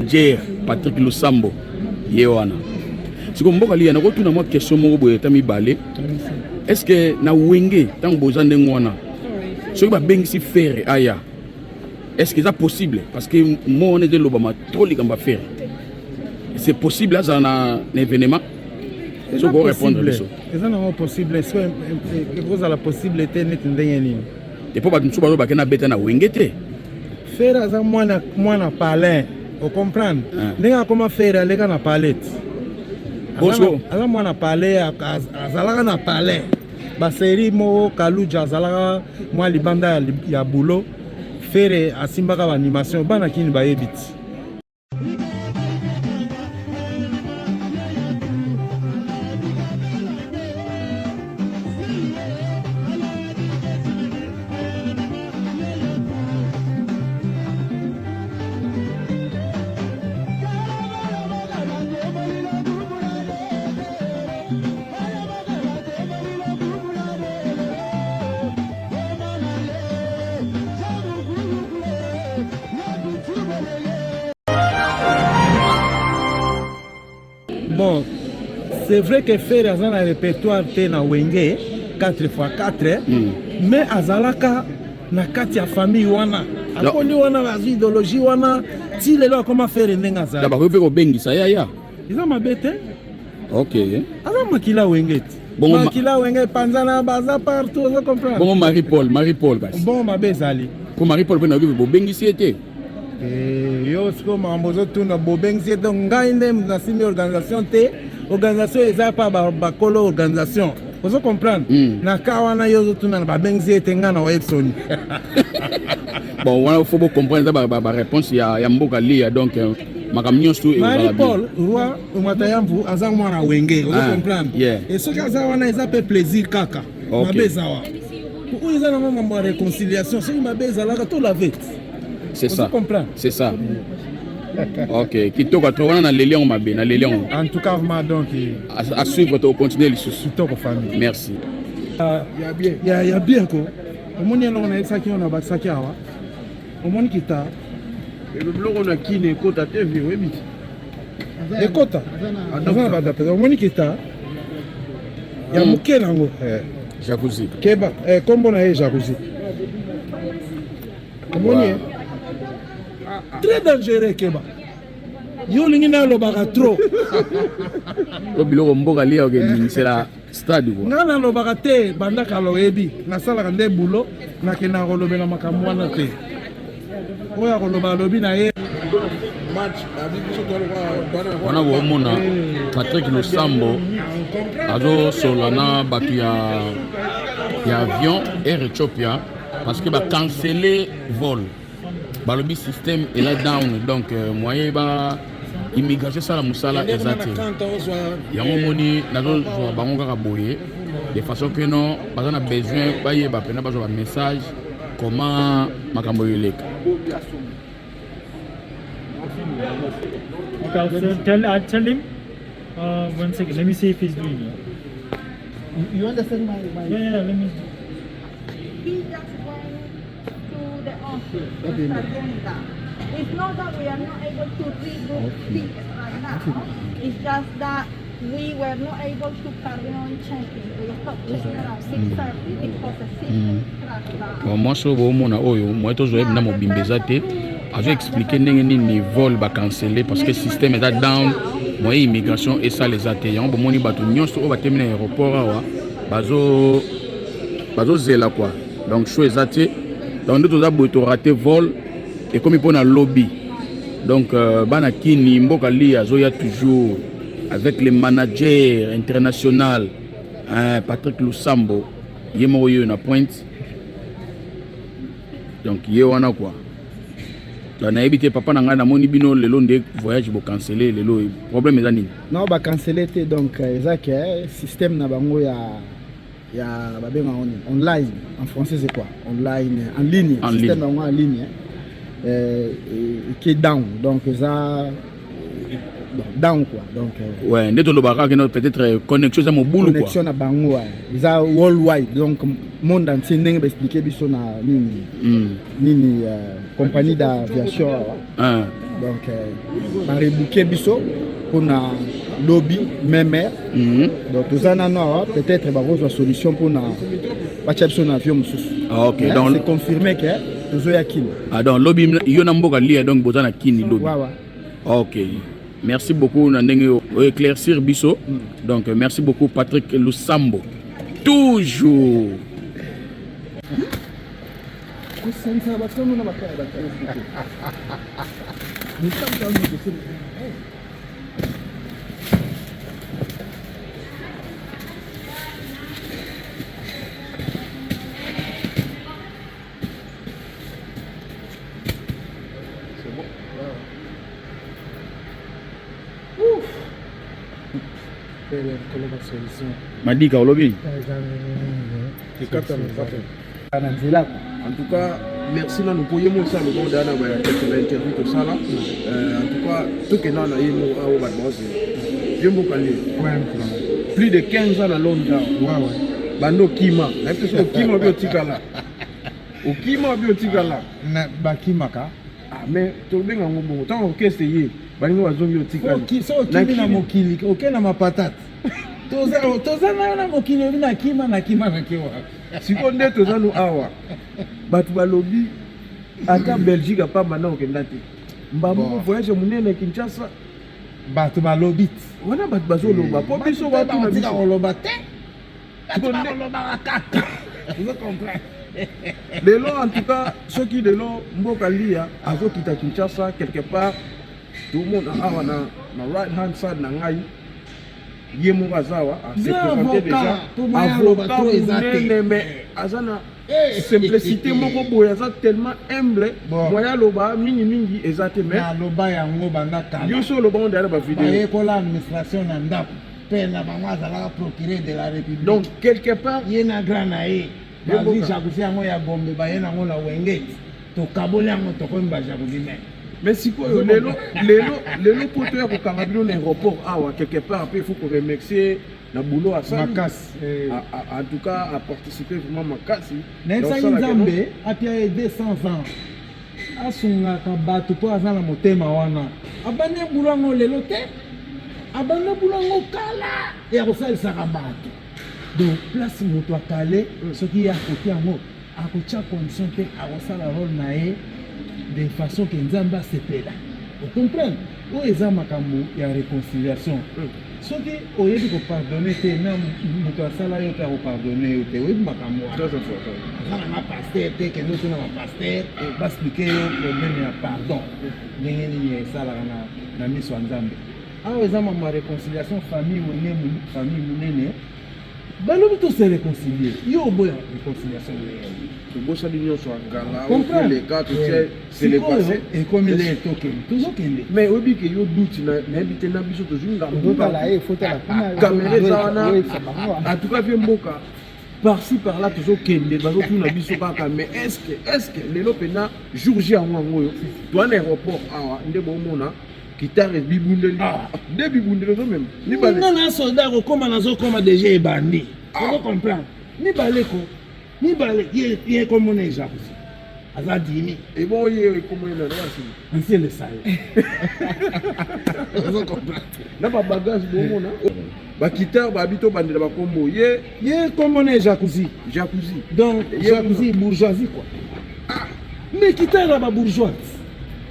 manager Patrick Lusambo ye wana. Siko mboka liya nakotuna mwa question moko boye ata mibale. Est-ce que na Wenge ntango boza ndenge wana soki babengisi Ferre aya, est-ce que eza possible? Parce que mo wana eza elobama trop likambo ya Ferre, c'est possible azala na événement? Soki orépondre biso. Eza nango possible. So ekozala possible te neti ndenge nini? Epo bato mosusu bazo bakenda beta na Wenge te. Ferre aza mwana mwana palin, ocomprendre? Ndenge akoma Ferre, aleka na palais. Aza mwana palais, azalaka na palais basérie moko Kaluja, azalaka mwa libanda ya boulot. Ferre asimbaka baanimation, bana kini bayebi ti. Bon, c'est vrai que Ferre aza na répertoire te na Wenge 4x4, mais azalaka na kati ya famille wana, akoli wana, bazwi idéologie wana ti lelo akoma Ferre ndenge azali. Bakoki mpe kobengisa yaya. Eza mabe te. Ok. Aza makila Wenge ti. Bongo makila Wenge epanzana, baza partout, ozo comprendre? Bongo Marie Paul, Marie Paul kasi? Bongo mabe ezali? Mpo Marie Paul mpe nayoki bobengisi ye te. Eh, yo sikoyo makambo ozotuna, bobengisi ye, donc ngai nde nasimbi organisation te. Organisation eza pa bakolo organisation, ozo comprendre? Na ka wana yo ozotuna na babengisi ye te, ngai na oyebi soni. Bon, wana faut bocomprendre, eza baréponse ya mboka lia, donc makambo nyonso. Marie Paul Roi Matayamvu aza mwana Wenge, ozo comprendre? E soki aza wana, eza mpe plaisir kaka. Mabe eza wa oyo eza nango mambo ya réconciliation. Soki mabe ezalaka, to lave. C'est ça. Comprendre? C'est ça, ok, kitoko to wana, naleli yango mabe, naleli yango. En tout cas vraiment, donc à suivre, tocontinue lisusu. Kitoko, famille. Merci. Ya bien, ya bien ko. Omoni eloko nayebisaki yo, na bakisaki awa, omoni kita. Biloko na kini ekota te, vie oyebi te. Ekota, aza na baadaptation. Omoni kita ya moke nango. Jacuzzi. Keba, kombo na ye Jacuzzi. Omoni ye très dangereux, keba. Yo olingi nalobaka trop. O biloko mboka lia okeningisela stade quoi. Nga nalobaka te banda kala, oyebi nasalaka nde bulo, nakendaka kolobela makambo wana te. Oyo akoloba alobi na ye. Wana bomona Patrick Lusambo azosola na bato ya avion Air Ethiopia, parce que bacancele vol, balobi système eza down, donc moyen ba immigration esala mosala eza te. Yango omoni nazozwa bango kaka boye de façon que non, baza na besoin bayeba mpena, bazwa bamessage comment makambo oyo eleka. Okay, so tell him. One second. Let me see if he's doing it. You understand my Yeah. Let me. He just went to the office to start doing that. It's not that we are not able to rebook tickets right now. It's just that we were not able to carry on checking. We stopped checking around 6:30 because the system crashed down. Bon, mwasi oyo boomona oyo, moye tozwa ye mpenza mobimba eza te. Azo expliquer ndenge nini vol bacancele parce que système eza down, moye immigration esala eza te. Yango bomoni bato nyonso oyo batemi na aéroport awa, bazo bazozela quoi. Donc show eza te, donc nde toza boye, torater vol, ekomi mpona lobi. Donc bana kini, mboka lia azoya toujours avec le manager international, hein, Patrick Lusambo ye moko yeyo na pointe. Donc ye wana quoi. Donc nayebi te, papa na ngai, namoni bino lelo nde voyage bocancele lelo, problème eza nini? Non, bacancele te. Donc eza ke système na bango ya babengaka nini, online, en français c'est quoi, online, en ligne? En Système ligne. na bango en ligne eke down, donc eza down quoi, donc Ouais, nde tolobaka kaka keno peut-être connexion eza mobulu quoi. Connexion na bango, ouais, eza worldwide, donc monde entier, ndenge baexpliquer biso na nini, nini, compagnie d'aviation awa. Ah. Donc barebooke biso mpona lobi même heure. Donc toza nano awa, peut-être bakozwa solution mpona batya biso na avion mosusu. Ah, ok. Mais Donc c'est confirmé ke tozoya Kini. Ah, donc lobi yo na Mboka Lia, donc boza na Kini lobi. Wawa. Ok, merci beaucoup na ndenge oéclaircir biso. Donc merci beaucoup, Patrick Lusambo, toujours. Kosangisa bato na bakaya bato. Madika, olobi. Na nzela. En tout cas, merci nanu mpo ye mo osala lokola daa na bainterview tosala. En tout cas, tokenda na ye mo awa, bato baozela ye. Mboka Lie, plus de 15 ans na Londres awa, bando okima, nayebi te soki okima obi otikala, okima obi otikala. Bakimaka. Ah, mais tobenga yango bongo, ntango orchestre ye balingi bazongi, otikali. So okimi na mokili, oke na mapatate, toza nayo na mokili, obi nakima, nakima, nakewa. Sikoyo nde toza no awa, bato balobi ata Belgique apamba na okenda te, mbamoko voyage monene Kinshasa. Bato balobi ti. Wana bato bazoloba mpo biso batuna Batika biso. Koloba te, bato Sikoyo bakolobaka kaka, ozo comprendre. Lelo, en tout cas, soki lelo Mboka Lia azokita Kinshasa, quelque part tomona awa na right hand side na ngai, ye moko aza awa, ase Grand présente déjà. avocat, po moyen aloba Avocat trop eza te. monene, mais aza na simplicité moko boye, aza tellement humble. Bon. Moyen aloba mingimingi eza te, mais Naloba yango banda kala. Yo so oloba ngo ndaya na bavideo. Bayekola administration na ndako mpe na bango, azalaka procureur de la République. Donc quelque part ye na grand na ye Ye bazwi mboka. Jacuzzi yango ya Gombe, baye nango na Wenge, tokaboli yango, tokomi bajacuzzi me. Mais sikoyo lelo, lelo, lelo po toya kokanga bino na aéroport awa, quelque part mpe il faut koremercier na boulot asali. Makasi. En tout cas, a participer vraiment makasi. Nayebisaki Donc, osalaka Nzambe apia ye 200 ans, asungaka bato mpo aza na motema wana. Abandi bulu yango lelo te, abandi bulu yango kala ya kosalisaka bato. Donc place moto akale, soki ye akoki yango, akotya condition te, akosala role na ye de façon ke Nzambe asepela. Ocomprendre, oyo eza makambo ya réconciliation. Soki oyebi kopardonner te na moto asala yo te, akopardonner yo te. Oyebi makambo wana. Très important. Aza nanga pasteur te, kende otuna bapasteur, baexpliquer yo problème ya pardon ndenge nini esalaka na miso ya Nzambe. Awa eza mambo ya réconciliation. Famille Wenge, famille monene, balobi to se réconcilier, yo oboya réconciliation ndenge? Tobosani nyonso ya ngala. Comprendre. Oleka totie, c'est le passé. Ekomi le tokende, tozokende. Mais oyebi ke yo duti nayebi te, na biso tozwi ngambo. Ozotala ye, fotala kuna. Caméra eza wana. Oyebisa bango wana. En tout cas, vie mboka, par-ci par-là tozokende, bazotuna biso kaka, mais est ce que lelo mpena jour J yango, yango oyo toa na aéroport awa, nde bomona guitare bibundeli, nde bibundeli ozomema mibale. Nga na soldat kokóma, nazokóma déjà, ebandi, ozo comprendre, mibale ko mibale, ye komona ejakusi aza dimi. Ebongo ye ekomona na nsima? Ancien le sale, ozo comprendre. Na babagage bomona baguitare, babi tobandela bakombo ye. Ye komona jacuzzi. Jacuzzi. Donc jacuzzi bourgeoisie quoi. Ah, mais guitare ya babourgeois.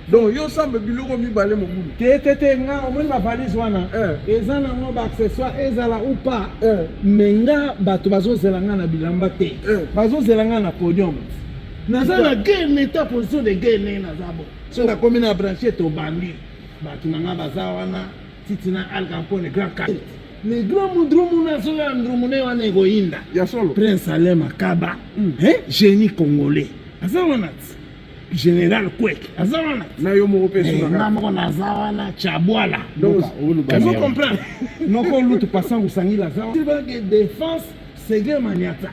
Donc yo sambe biloko mibale mobulu. Te te te, nga omoni bavalise wana, eza nango baaccessoire, ezala ou pas, mais nga bato bazozela nga na bilamba te, bazozela nga na podium. Naza na guerre, na état position de guerre, ndenge naza bo so nakomi na branche, tobandi, bato na nga baza wana, titi na Alcampone, grand ka le grand mudrumuna, soki ya ndrumune wana ekoyinda. Ya solo. Prince Alain Makaba, hein, génie congolais aza wana ti, général Kwek aza wana. Na yo moko mpe. Nga moko naza wana, Chabwala, ozo comprendre, noko lutu pasangu sangila aza wana, défense Seguin Maniata,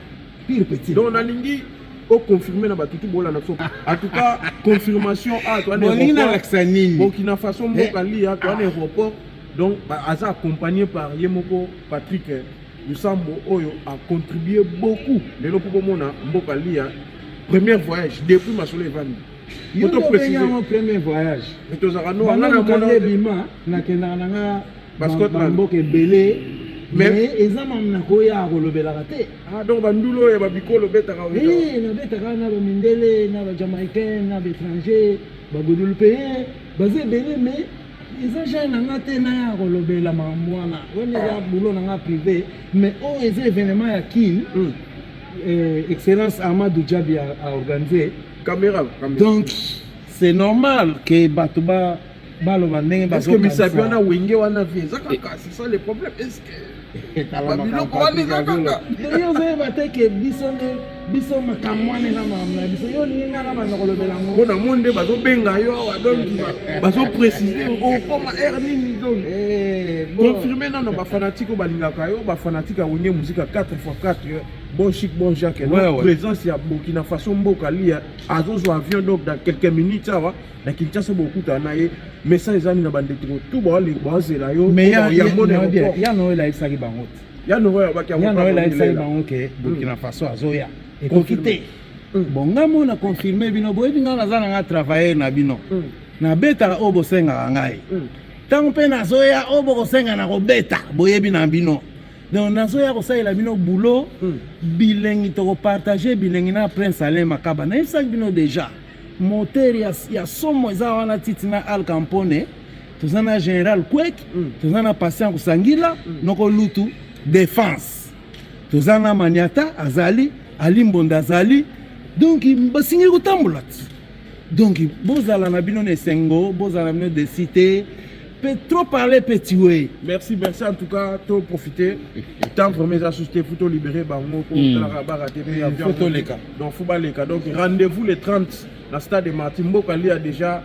pire petit. Donc nalingi oconfirme na bato tu bolanda biso, en tout cas confirmation a toa. Bolingi nalakisa nini? Burkina Faso, Mboka Lia, toa na aéroport. Donc aza accompagné par ye moko Patrick Lusambo, oyo acontribué beaucoup lelo mpo bomona Mboka Lia, premier voyage depuis masolo evandi. Yo tobengi yango premier voyage. Tozalaka no nga na mona ebima nakendaka na nga bamboka ebele mais eza mamu nakoya kolobelaka te. Ah, donc bandulu oyo ya babikolo obetaka? Nabetaka na bamindele, na bajamaïcain, na baétranger, baguadeloupéen, baza ebele, mais eza genre na nga te naya kolobela makambo wana. Wana eza boulot na nga privé, mais oyo eza événement ya Kin, excellence Amadou Djabi a organisé. Caméra. Donc c'est normal que bato baloba ndenge. Est-ce que misapi wana, Wenge wana, vie eza kaka? C'est ça le problème, est ce que babiloko wana eza kaka? Yo ozoyeba te ke biso nde biso, makambo wana eza makambo na biso. Yo olingi nga na banda kolobela yango? Mpo na mo nde bazobenga yo awa, donc bazoprécise okoma aire nini. Donc confirme nano bafanatike oyo balingaka yo, bafanatike ya Wenge Musica 4 x 4, bon chic bon Jacques. Présence ya Burkina Faso, mboka lia azozwa avion, donc dans quelques minutes awa na Kinshasa bokutana na ye. Message eza nini na bandeko tu bazela yo? Mais ya Noel ayebisaki bango te. Ya Noel abaki. Ya Noel ayebisaki bango ke Burkina Faso azoya, ekoki te. Bon, nga mo na confirme bino, boyebi nga naza na nga travailleur na bino, nabetaka oyo bosengaka ngai. Ntango mpe nazoya, oyo bokosenga na kobeta, boyebi na bino. Donc nazoya kosalela bino boulot, bilengi, tokopartage bilengi na Prince Alain Makaba. Nayebisaki bino déjà, moteur ya somo eza wana, titi na Al Campone, toza na Général Kwek, toza na Patient Kosangila, noko Lutu Défense, toza na Maniata, azali Ali Mbonda azali. Donc basingeli kotambola ti. Donc bozala na bino na esengo, bozala na bino desi te, mpe trop parler peut tuer. Merci, merci en tout cas. To profiter temps vraiment eza susu te, faut tolibérer bango po talaka barate mpe avion. Faut toleka. Donc faut baleka. Donc rendez-vous le 30 na stade de Martyr, mboka lia déjà.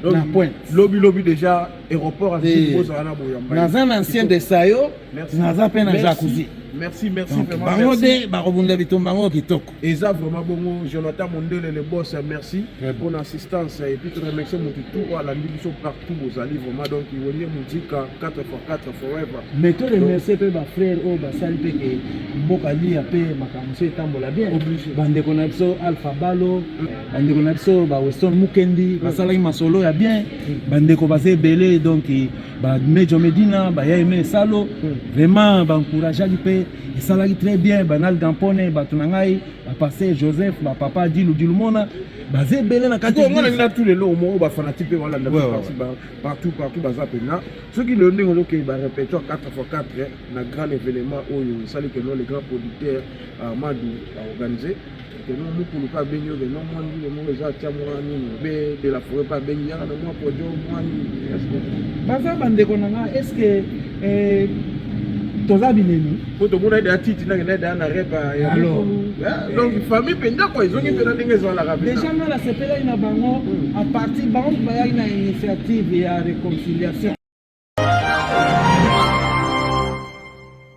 Donc Na pointe. Lobi lobi déjà aéroport azali, bozala na boyamba. Naza na ancien de sayo. Merci. Naza mpe na Merci. Jacuzzi. Merci, merci. Donc, vraiment bango merci. nde bakobunda bitumba yango kitoko. Eza vraiment bongo. Jonathan Mondele le boss, merci Très bon. pour l'assistance et puis remercier motu tout oyo alandi biso partout bozali vraiment. Donc Wenge Musica 4x4 forever. Mais to remercie mpe bafrère oyo basali mpe ke mboka lia mpe makambo so etambola bien. Obligé. Bandeko na biso Alpha Balo, bandeko na biso baweston Mukendi basalaki masolo ya bien. Bandeko baza ebele, donc bamejo Medina, bayaime esalo, vraiment baencourageaki mpe esalaki très bien. Banal Gampone, bato na ngai, bapaster Joseph, bapapa Dilu Dilumona, baza ebele na kati. Nga nalingi na tout lelo moko bafanatike mpe balanda partout partout baza mpena. Soki lelo ndenge ozokende barépertoire 4x4 na grand événement oyo esali keno le grand producteur Amadou aorganise keno mokulu mpe abengi yo keno mwa ndule moko eza atia mwa nini be de la forêt mpe abengi yaka na mwa podium mwa nini, est-ce? Baza bandeko na nga, est ce que toza binemi? Po tomona ede atiti ndenge na ede na rep ya Alors. mokulu. Donc famille mpenza kwa ezongi mpena ndenge ezalaka mpenza. Déjà nga nasepelaki na bango, à partir bango bayaki na initiative ya réconciliation.